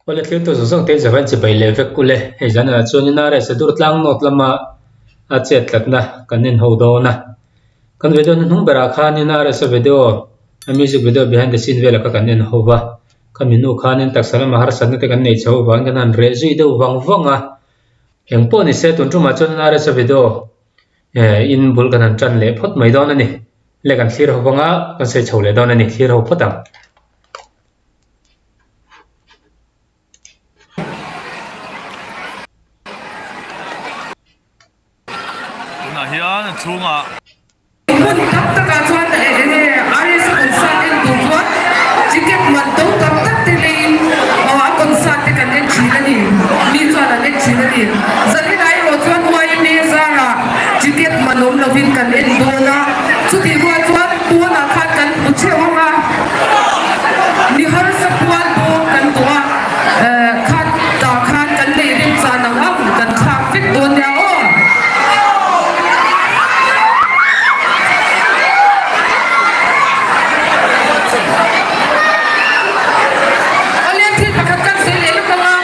Awle thlir tu zawng zawng te zavain chibai leh vek ule hei zanah chuanin RS dur tlang nawt lama a chet tlatna kan en ho dawn a kan video hnuhnung berah khanin RS a video a music video behind the scene velah kha kan en ho va khami hnu khanin taksa lama harsatna te kan nei chho avangin kan han reh zui deuh vang vang a eng pawh ni se tun tumah chuan RS a video eh in bul kan han tan leh phawt mai dawn a ni le kan thlir ho vang a kan sawi chho leh dawn a ni thlir ho phawt ang. Tunah hian a chhungah. Hmun tam takah chuan enge RS concert en tur chuan ticket man to tam tak te leiin a concert te kan en thin a ni. Mi chuan an en thin a ni. Zanin ah erawh chuan YMA zarah ticket man awm lovin kan en dawn a, chutih rual chuan pawnah khan kan hmu theuh ang a. Mi harsa pual bawm kan tawh a, khat tah khan kan nei remchan ang ang kan thlak vek dawn nia aw. Awle thil pakhat kan sawi leh lawk ang a,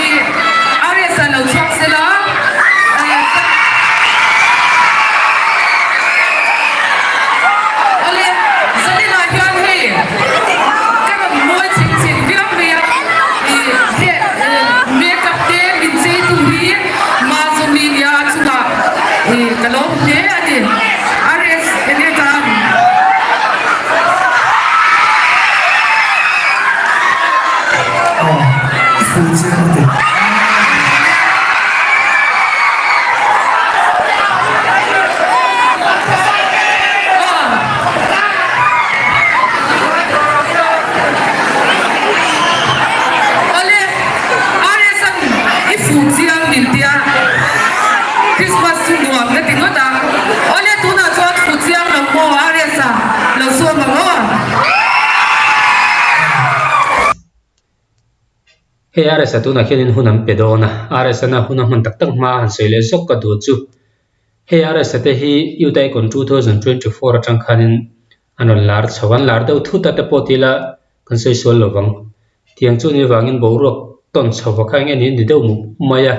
i RS ah lo chhuak sela. Awle, zaninah hian hei ka rawn mawi chhin chhin viau mai a, i he make up te min chei tu hi Mazawmi nia a chungah i ka lawm hle a ni. RS enge ka ang? Aw, i fuh chiang lutuk. Awle, RS-an i fuh chiang min tia Christmas chu nuam ka ti ngawt ang. Awle, tunah chuan fuh chiang lo maw RS-a lo sawm ang aw. Hei RS-a tunah khianin hun an pe dawn a, RS-an a hun a hman tak tak hma a han sawi leh zawk ka duh chu. Hei RS-a te hi Youth Icon 2024 atang khanin an rawn lar chho a, an lar deuh thut a te pawh ti ila kan sawi sual lo vang. Tiang chu ni vangin boruak tawn chho va kha eng nge ni deuh mup mai a,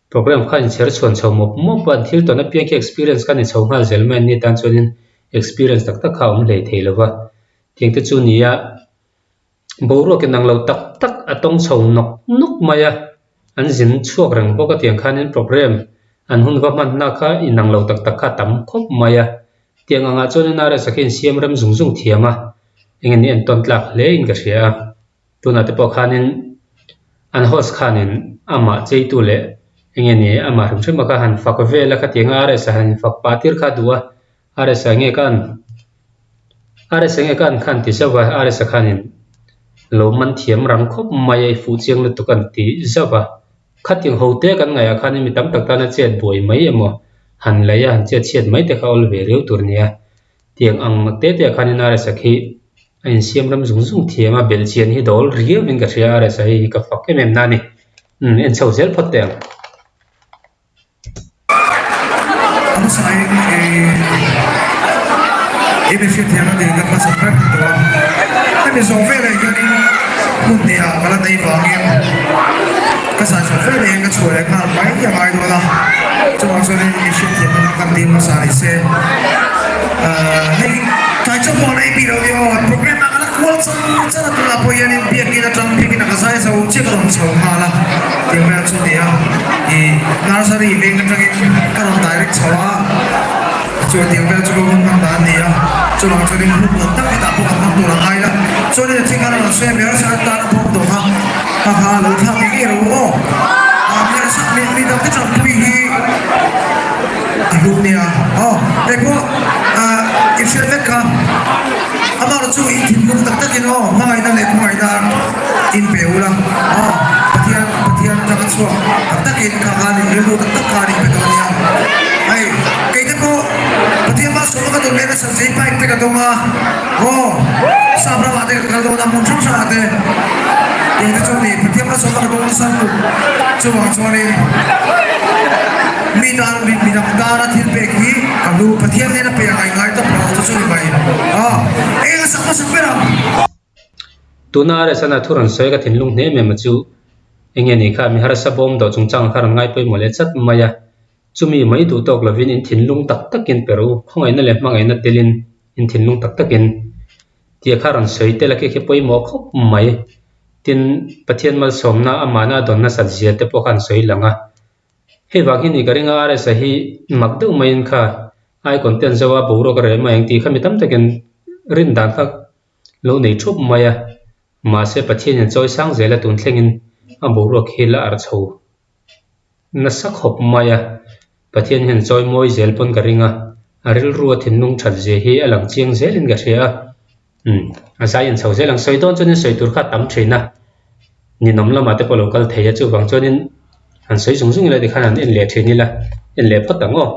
program kha inchher chhuan chho mawp mawp a, an thil tawn apiang khi experience kha a ni chho nghal zel mai a ni tan chuanin experience tak tak kha a awm hlei thei lo va. Tiang te chu ni a. Boruak in ang lo tak tak a tawng chho nawk nawk mai a, an zin chhuak reng bawk a tiang khanin program an hun va hmanna kha in ang lo tak tak kha a tam khawp mai a, tiang angah chuanin RS a khi insiam rem zung zung thiam a, eng nge entawn tlak hle in ka hria a, tunah te pawh khanin an host khanin amah cheitu leh eng nge ni amah hrim hrim a kha han fak vel a khatiang a RS a han infak pah tir kha a duh a. RS nge ka an RS nge ka an khan ti zauh a RS khanin lo man thiam rang khawp mai a i fuh chiang lutuk an ti zauh a khatiang ho te kan ngaihah khanin mi tam tak tana chet buai mai emaw han lei a han chet chhiat mai te kha awl ve riau tur nia tiang ang te te ah khanin RS khi a insiam ram zung zung thiam a belhchian hi dawl riau in ka hria RS hei hi ka fak em em na a ni umm en chho zel phawt teh ang. Hmasain i mi hriatthiam a nih ka hmasa ber tawh a, hemi zawh velah hianin hmun hniha ka la nei vangin ka zai zawh velah hian ka chhuah leh nghal mai a ngai dawn a, chuvang chuanin mi hriatthiam na kan dil hmasa ni se. Hei tlai chu hmuh a nei bik lo ni aw, programme ah ka la kual char char a tunah pawh hianin biakin atang biakin a ka zai zo chiah ka rawn chho nghal a. Tih vel chu nia ih nursery veng atangin ka rawn direct chho a chuan tih vel chu ka hun hman dan a ni a chuvang chuanin hun nuam tak hetah pawh kan hmang tur ang ai la chuanin a thing a rawn sawi a miarsa tan a bawm tawh kha kha kha lo thlak ngei ngei rawh u aw ah miarsa mi mi dang te tanpui hi a hlu nia aw hei pawh ah i hriat vek kha amaherawh chu in thinlung tak takin aw hmangaihna leh khawngaihna In pe ula aw Pathian Pathian atanga chhuak tak takin kha khan in rilru tak tak khan in pe dawn nia. Hei kei te pawh Pathian malsawmna ka dawn leh nasa zei bike te ka dawng a aw sap ramah te ka kal dawn a hmun hrang hrangah te kei te chuan ni Pathian malsawmna ka dawng nasa lutuk chuvang chuanin mi tan mi midang tana thil pek hi ka hlu Pathian hnena pe ang a ingai tawp lo chu chu ni mai aw eng a sak hmasak ber ang. Tuna RSA-na thu rawn sawi ka thinlung hne em em a chu eng nge ni kha mi harsa bawm dawh chungchang kha rawn ngai pawimawh leh chat mai a. Chumi mai duh tawk lovin in thinlung tak takin pe rawh u, khawngaihna leh hmangaihna telin in thinlung tak takin tih kha rawn sawi tel a khi khi pawimawh khawp mai. Tin, Pathian malsawmna amahna a dawn nasat zia te pawh kha an sawi lang a. Hei vang hi ni ka ring a RSA hi mak deuh maiin kha icon te an zo a boruak a reh mai ang tih kha mi tam takin rin dan kha lo nei thup mai a. Mahse Pathianin chawi sang zel a tun thlengin a boruak hi la arh chho nasa khawp mai a. Pathian hian chawi mawi zel pawn ka ring a, a rilru a thinlung that zia hi a lang chiang zelin ka hria a. Umm a zai in chho zel ang sawi dawn chuanin sawi tur kha a tam thin a, ninawm lamah te pawh lo kal thei a chuvang chuanin han sawi zung zung ila tikhan han en leh thin ila en leh phawt ang aw.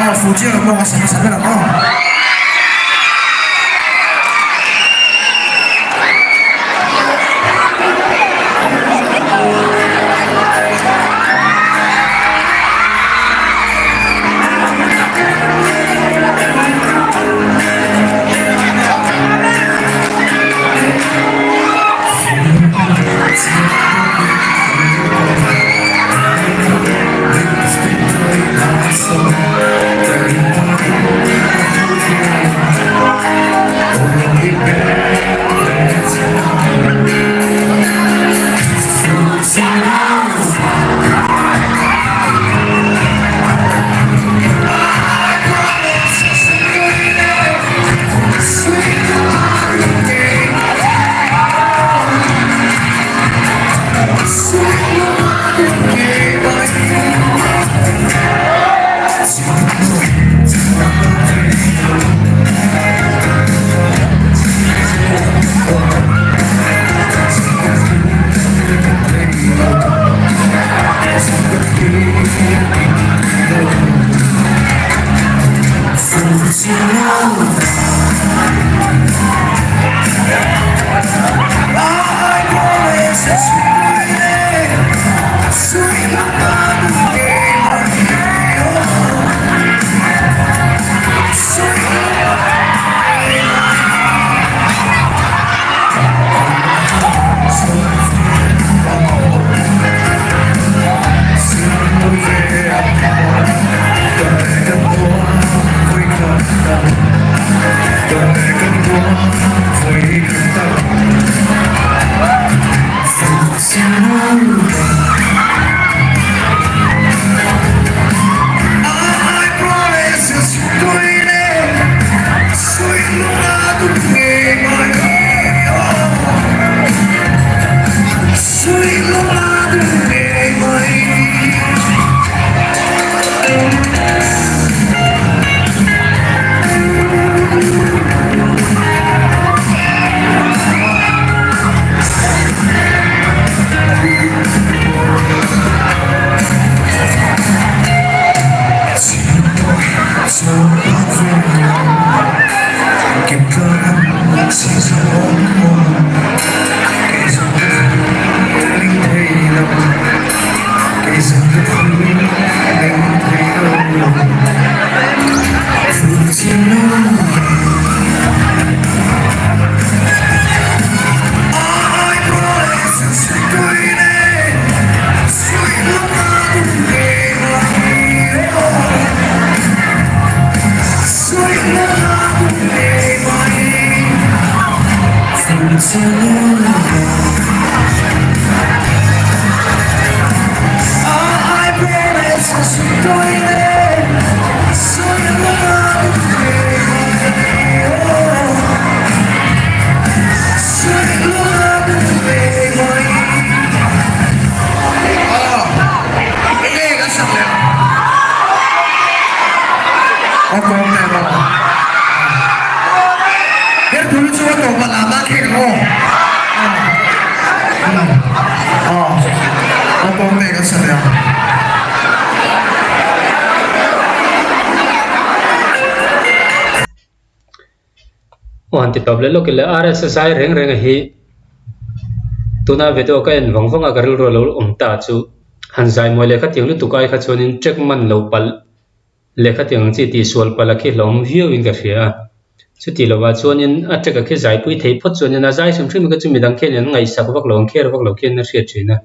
Aw fuh chiang ang aw a sa hmasa ber ang aw. Aw han ti tawp leh lawk ila RSSI reng reng a hi tuna video ka en vang vang a ka rilru a lo awm ta chu han zai mawi leh khatiang lutuk ai kha chuanin check man lo palh. Lehkha tiang ang chi tihsual palh a khi hlawm viau in ka hria a. Chuti lovah chuanin a track a khi zaipui thei phawt chuanin a zai hrim hrim kha chu midang khian an ngaihsak vak lo, an care vak lo khian a hriat thin a.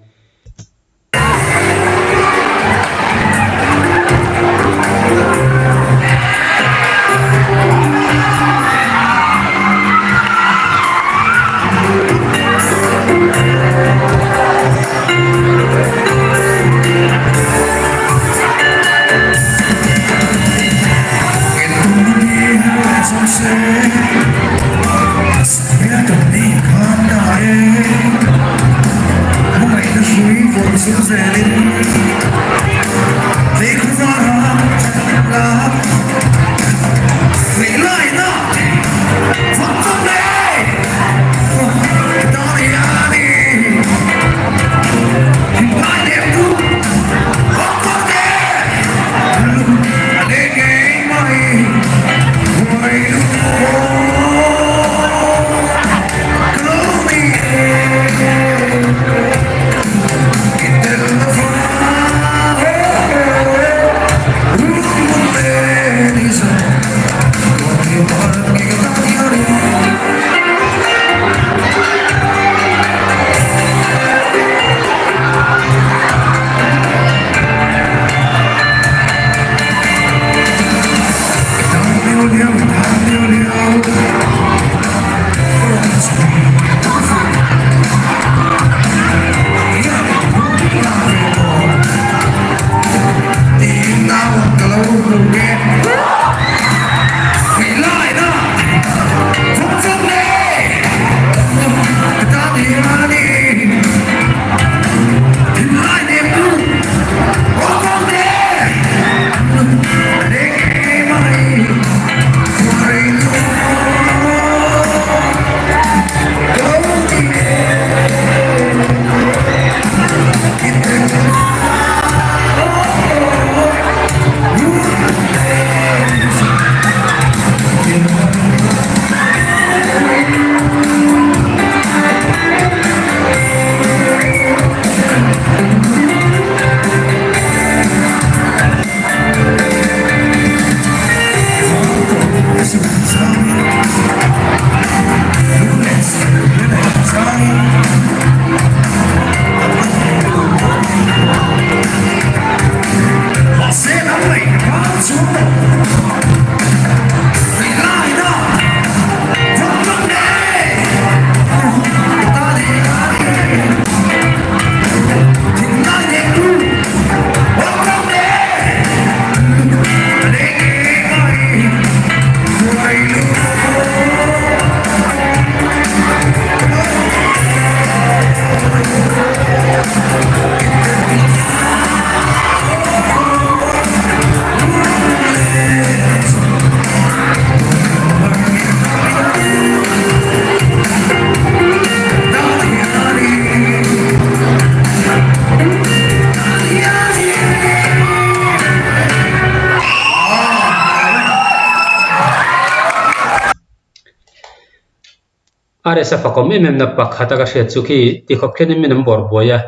RS a fakawm em em na pakhat a ka hriat chu khi tikhawp khianin min an bawr buai a,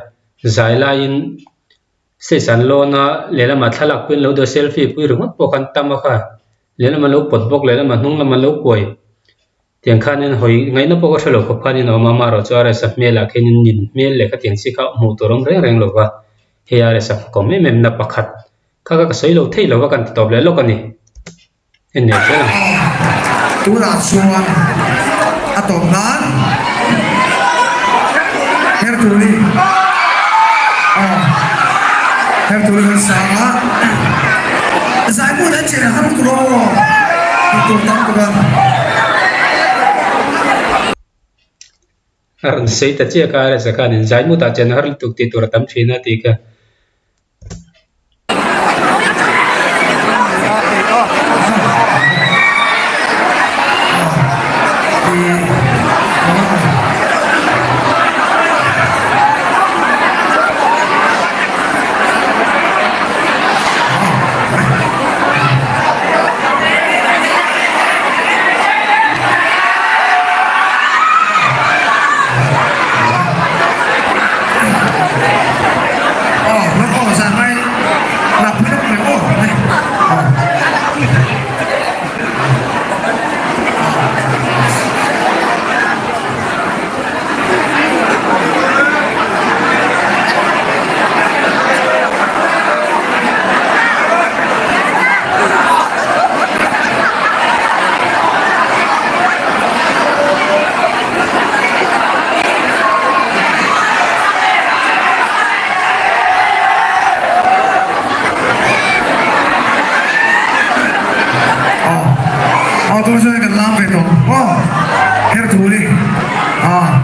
zai laiin stage an lawn a, lehlamah thlalak pawhin lo dawh a selfie pui ringawt pawh khan tam a kha, lehlamah an lo pawt bawk lehlamah hnung lamah an lo kuai. Tiang khanin hawi ngaihna pawh ka hre lo khawp khanin a awm a, amaherawh chu RS a hmelah khianin nin hmel leh khatiang chi kha hmuh tur awm reng reng lo va, hei RS a fakawm em em na pakhat kha ka sawi lo thei lo va kan ti tawp leh lawk a ni. En leh zel ang. Tunah chuan a tawp nan Hertuli aw Hertuli kan sang a Zaimut an chen a har lutuk aw tih tur tam tuk a. A rawn sei ta chiah kha RS-a khanin Zaimutah chen a har lutuk tih tur a tam thin a tih kha. Aw, lawk aw, zan mai lak pui lawk mai aw. tawh aw Herthuli ah.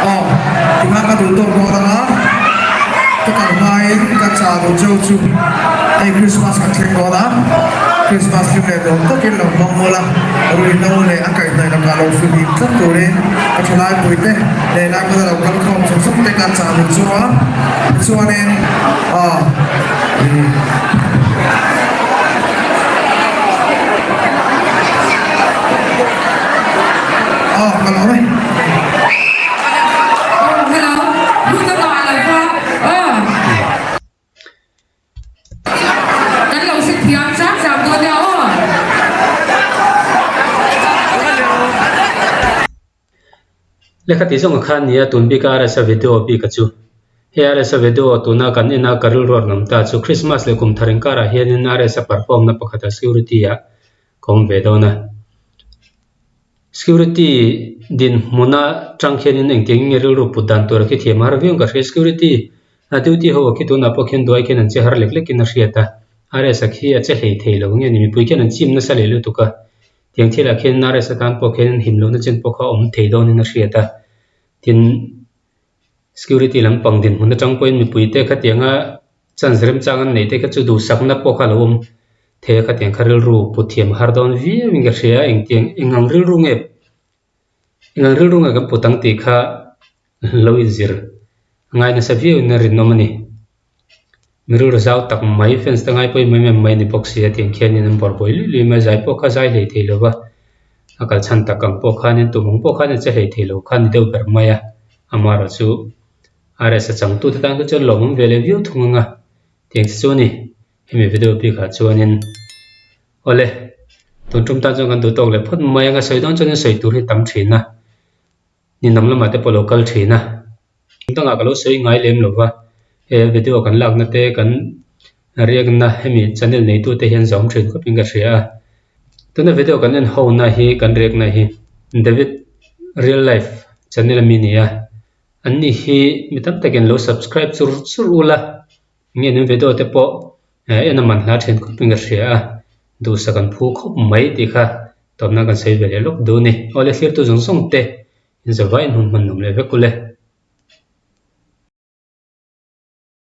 Aw, tikhan ka duh tawk dawn anga ka kal hmain ka chah duh cheu chu hei Christmas kan thleng dawn a, Christmas hlim leh nuam takin lo hmang mawlh a, ruihhlo leh a kaihhnawih lakah lo fihlim tlat turin ka thalai puite leh lai hmuna lo kal khawm zawng zawng te ka chah duh chu a, tichuanin aw ih. Aw ka lo e. Hello, hun a ngah lo va aw. Kan lo hre thiam chang chang dawn nia aw. Lehkha tih zawng khan nia tun bika RSa video bika chu. Hei RSa video tuna kan en a ka rilru a rawn awm ta chu Christmas leh kum thar inkarah hianin RSa perform na pakhat a security ah ka awm ve dawn a. Security dinhmuna tang khianin engtiang nge rilru put dan tur a khi thiam har viau ang ka hria. Security a duty ho a khi tunah pawh khian duai khian an che har lek lekin a hriat a. RS a khi a che hlei thei lo nge ni mipui khian an chim nasa leh lutuk a. Tiang thilah khian RS atan pawh khian him lohna chen pawh kha a awm thei dawnin a hriat a. Tin, security lampang dinhmun atang pawhin mipuite khatianga chance remchang an neih te kha chu duhsakna pawh kha a lo awm thei a khatiang kha rilru put thiam a har dawn viau in ka hria a engtiang eng ang rilru nge eng ang rilru nge kan put ang tih kha lo inzir a ngai nasa viau in a rinawm a ni. Mi rilru zau tak mai fans te ngai pawhin em em mai a ni bawk si a tiang khianin an bawrh buai luih luih mai a zai pawh kha zai hlei thei lo va a kal chhan tak ang pawh khanin tum ang pawh khan a che hlei thei lo kha a ni deuh ber mai a amaherawhchu RS a changtute tan te chuan lawmawm ve leh viau thung ang a tiang te chu a ni hemi video bikah chuanin awle tun tum tan chuan kan duh tawk leh phawt mai ang a sawi dawn chuanin sawi tur hi tam thin a ninawm lamah te pawh a lo kal thin a dangah ka lo sawi ngai lem lo va he video kan lakna te kan riakna hemi channel neitu te hian zawm thin khawp in ka hria a tuna video kan en ho na hi kan riakna hi David real life channel ami ni a an ni hi mi tam takin lo subscribe chur chur ula nge an video te pawh en a man hla thin khawp in ka hria a duhsak an phu khawp mai tih kha tawpna kan sawi ve leh lawk duh a ni awle thlirtu zawng zawng te in zavaiin hun hman nuam leh vek ule.